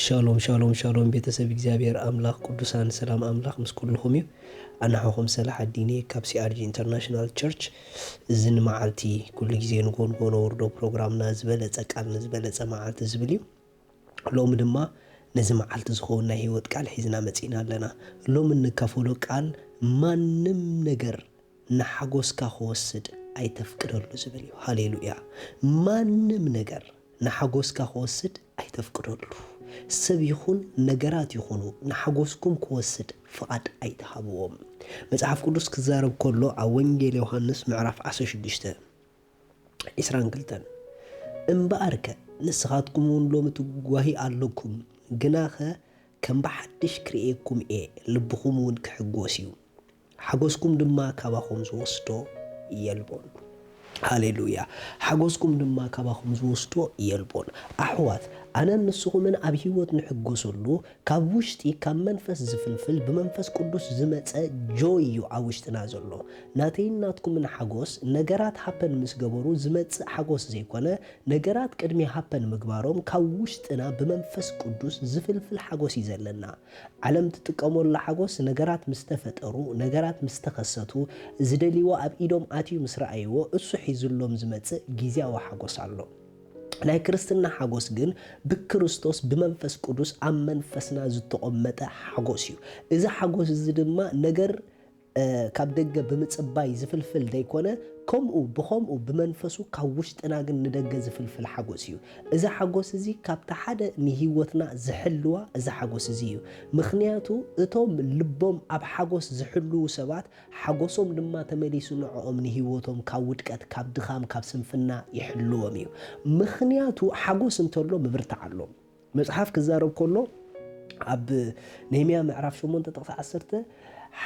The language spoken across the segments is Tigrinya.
ሻሎም ሻሎም ሻሎም፣ ቤተሰብ እግዚኣብሔር ኣምላኽ ቅዱሳን፣ ሰላም ኣምላኽ ምስ ኩልኹም እዩ። ኣናሖኹም ሰላሓዲን እየ ካብ ሲኣርጂ ኢንተርናሽናል ቸርች። እዚ ንመዓልቲ ኩሉ ግዜ ንጎንጎ ነውርዶ ፕሮግራምና፣ ዝበለጸ ቃል ንዝበለጸ መዓልቲ ዝብል እዩ። ሎሚ ድማ ነዚ መዓልቲ ዝኸውን ናይ ህይወት ቃል ሒዝና መጺእና ኣለና። ሎሚ እንካፈሎ ቃል፣ ማንም ነገር ንሓጎስካ ክወስድ ኣይተፍቅደሉ ዝብል እዩ። ሃሌሉያ! ማንም ነገር ንሓጎስካ ክወስድ ኣይተፍቅደሉ። ሰብ ይኹን ነገራት ይኹኑ ንሓጎስኩም ክወስድ ፍቓድ ኣይትሃብዎም። መጽሓፍ ቅዱስ ክዛረብ ከሎ፣ ኣብ ወንጌል ዮሃንስ ምዕራፍ ዓሰርተ ሽዱሽተ ዕስራን ክልተን፣ "እምበኣርከ ንስኻትኩም እውን ሎሚ ትጓሂ ኣለኩም፣ ግናኸ ከም ብሓድሽ ክርእየኩም እየ፣ ልብኹም እውን ክሕጎስ እዩ። ሓጎስኩም ድማ ካባኹም ዝወስዶ የልቦን።" ሃሌሉያ! ሓጎስኩም ድማ ካባኹም ዝወስዶ የልቦን። ኣሕዋት፣ ኣነን ንስኹምን ኣብ ህይወት ንሕጎሰሉ፣ ካብ ውሽጢ፣ ካብ መንፈስ ዝፍልፍል፣ ብመንፈስ ቅዱስ ዝመጸ ጆይ እዩ ኣብ ውሽጥና ዘሎ። ናተይን ናትኩምን ሓጎስ፣ ነገራት ሃፐን ምስ ገበሩ ዝመጽእ ሓጎስ ዘይኮነ፣ ነገራት ቅድሚ ሃፐን ምግባሮም፣ ካብ ውሽጥና ብመንፈስ ቅዱስ ዝፍልፍል ሓጎስ እዩ ዘለና። ዓለም ትጥቀመሉ ሓጎስ፣ ነገራት ምስ ተፈጠሩ፣ ነገራት ምስ ተኸሰቱ፣ ዝደልይዎ ኣብ ኢዶም ኣትዩ ምስ ረኣይዎ፣ እሱ ሒዙሎም ዝመጽእ ግዝያዊ ሓጎስ ኣሎ። ናይ ክርስትና ሓጎስ ግን ብክርስቶስ ብመንፈስ ቅዱስ ኣብ መንፈስና ዝተቖመጠ ሓጎስ እዩ። እዚ ሓጎስ እዚ ድማ ነገር፣ እ፣ ካብ ደገ ብምጽባይ ዝፍልፍል ዘይኮነ፣ ከምኡ ብኸምኡ ብመንፈሱ ካብ ውሽጥና ግን ንደገ ዝፍልፍል ሓጎስ እዩ። እዚ ሓጎስ እዚ ካብቲ ሓደ ንህይወትና ዝሕልዋ እዚ ሓጎስ እዚ እዩ። ምኽንያቱ እቶም ልቦም ኣብ ሓጎስ ዝሕልዉ ሰባት፣ ሓጎሶም ድማ ተመሊሱ ንዕኦም ንህይወቶም ካብ ውድቀት፣ ካብ ድኻም፣ ካብ ስንፍና ይሕልዎም እዩ። ምኽንያቱ ሓጎስ እንተሎ ምብርታዕ ኣሎ። መጽሓፍ ክዛረብ ከሎ፣ ኣብ ነህምያ ምዕራፍ ሸሞንተ ጥቕሲ ዓሰርተ፣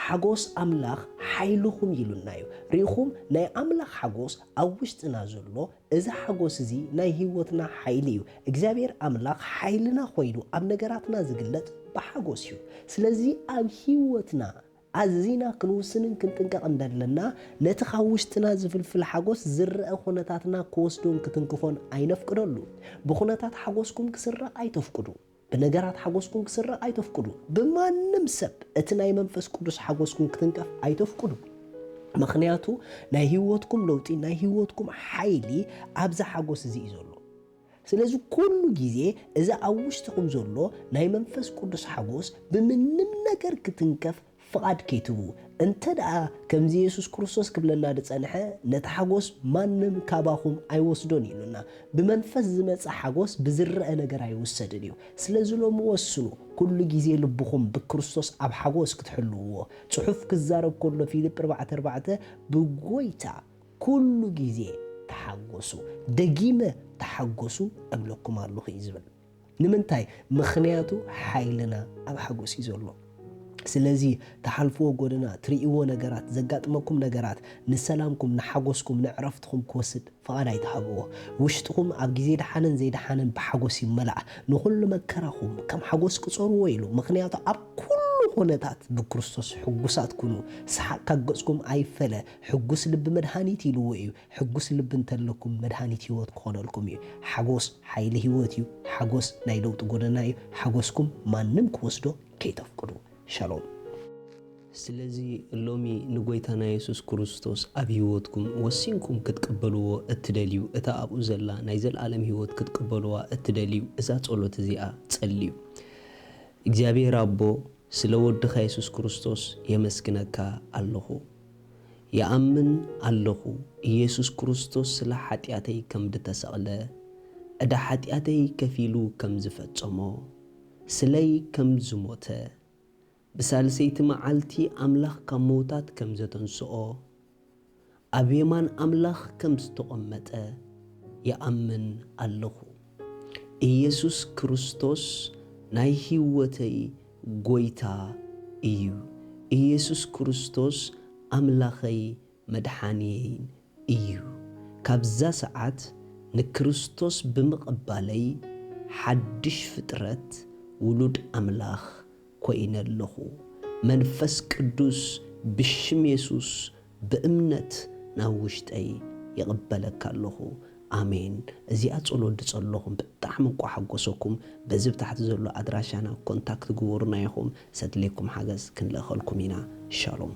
"ሓጎስ ኣምላኽ ሓይልኹም" ኢሉና እዩ። ርኢኹም፣ ናይ ኣምላኽ ሓጎስ ኣብ ውሽጥና ዘሎ፣ እዚ ሓጎስ እዚ ናይ ህይወትና ሓይሊ እዩ። እግዚኣብሔር ኣምላኽ ሓይልና ኮይኑ ኣብ ነገራትና ዝግለጽ ብሓጎስ እዩ። ስለዚ ኣብ ህይወትና ኣዚና ክንውስንን ክንጥንቀቕ እንደለና፣ ነቲ ካብ ውሽጥና ዝፍልፍል ሓጎስ ዝረአ ኩነታትና ክወስዶን ክትንክፎን ኣይነፍቅደሉ። ብኩነታት ሓጎስኩም ክስረቕ ኣይተፍቅዱ። ብነገራት ሓጎስኩም ክስረቕ ኣይተፍቅዱ። ብማንም ሰብ እቲ ናይ መንፈስ ቅዱስ ሓጎስኩም ክትንቀፍ ኣይተፍቅዱ። ምኽንያቱ ናይ ህይወትኩም ለውጢ፣ ናይ ህይወትኩም ሓይሊ ኣብዚ ሓጎስ እዚ እዩ ዘሎ። ስለዚ ኩሉ ግዜ እዚ ኣብ ውሽጥኹም ዘሎ ናይ መንፈስ ቅዱስ ሓጎስ ብምንም ነገር ክትንከፍ ፍቓድ ከይትህቡ። እንተ ደኣ ከምዚ የሱስ ክርስቶስ ክብለና ዝጸንሐ፣ "ነቲ ሓጎስ ማንም ካባኹም ኣይወስዶን" ኢሉና። ብመንፈስ ዝመጽእ ሓጎስ ብዝረአ ነገር ኣይውሰድን እዩ። ስለዚ ሎሚ ወስኑ፣ ኩሉ ግዜ ልብኹም ብክርስቶስ ኣብ ሓጎስ ክትሕልውዎ። ጽሑፍ ክዛረብ ከሎ፣ ፊልጵ ኣርባዕተ ኣርባዕተ፣ "ብጎይታ ኩሉ ግዜ ተሓጎሱ፣ ደጊመ ተሓጎሱ እብለኩም ኣለኹ" እዩ ዝብል። ንምንታይ? ምኽንያቱ ሓይልና ኣብ ሓጎስ እዩ ዘሎ። ስለዚ ትሓልፍዎ ጎደና፣ ትርእይዎ ነገራት፣ ዘጋጥመኩም ነገራት ንሰላምኩም፣ ንሓጎስኩም፣ ንዕረፍትኹም ክወስድ ፍቓድ ኣይትሃብዎ። ውሽጥኹም ኣብ ግዜ ደሓንን ዘይደሓንን ብሓጎስ ይመላእ። ንኹሉ መከራኹም ከም ሓጎስ ቅጸርዎ ኢሉ። ምኽንያቱ ኣብ ኩሉ ኩነታት ብክርስቶስ ሕጉሳት ኩኑ። ሰሓቕ ካብ ገጽኩም ኣይፈለ። ሕጉስ ልቢ መድሃኒት ኢልዎ እዩ። ሕጉስ ልቢ እንተለኩም መድሃኒት ህይወት ክኾነልኩም እዩ። ሓጎስ ሓይሊ ህይወት እዩ። ሓጎስ ናይ ለውጢ ጎደና እዩ። ሓጎስኩም ማንም ክወስዶ ከይተፍቅዱ። ሻሎም። ስለዚ ሎሚ ንጎይታና የሱስ ክርስቶስ ኣብ ህይወትኩም ወሲንኩም ክትቅበልዎ እትደልዩ፣ እታ ኣብኡ ዘላ ናይ ዘለኣለም ህይወት ክትቅበልዋ እትደልዩ፣ እዛ ጸሎት እዚኣ ጸልዩ። እግዚኣብሔር ኣቦ፣ ስለ ወድኻ የሱስ ክርስቶስ የመስግነካ ኣለኹ። ይኣምን ኣለኹ፣ ኢየሱስ ክርስቶስ ስለ ሓጢኣተይ ከም ዝተሰቕለ፣ ዕዳ ሓጢኣተይ ከፊሉ ከም ዝፈጸሞ፣ ስለይ ከም ዝሞተ፣ ብሳልሰይቲ መዓልቲ ኣምላኽ ካብ ምዉታት ከም ዘተንስኦ፣ ኣብ የማን ኣምላኽ ከም ዝተቐመጠ ይኣምን ኣለኹ። ኢየሱስ ክርስቶስ ናይ ህይወተይ ጐይታ እዩ። ኢየሱስ ክርስቶስ ኣምላኸይ መድሓንየይን እዩ። ካብዛ ሰዓት ንክርስቶስ ብምቕባለይ ሓድሽ ፍጥረት፣ ውሉድ ኣምላኽ ኮይነ ኣለኹ። መንፈስ ቅዱስ ብሽም የሱስ ብእምነት ናብ ውሽጠይ ይቕበለካ ኣለኹ። ኣሜን። እዚኣ ጸሎት ድጸለኹም ብጣዕሚ እኳ ሓጎሰኩም። በዚ ብታሕቲ ዘሎ ኣድራሻና ኮንታክት ግበሩና ኢኹም። ሰድሌኩም ሓገዝ ክንልእኸልኩም ኢና። ሻሎም።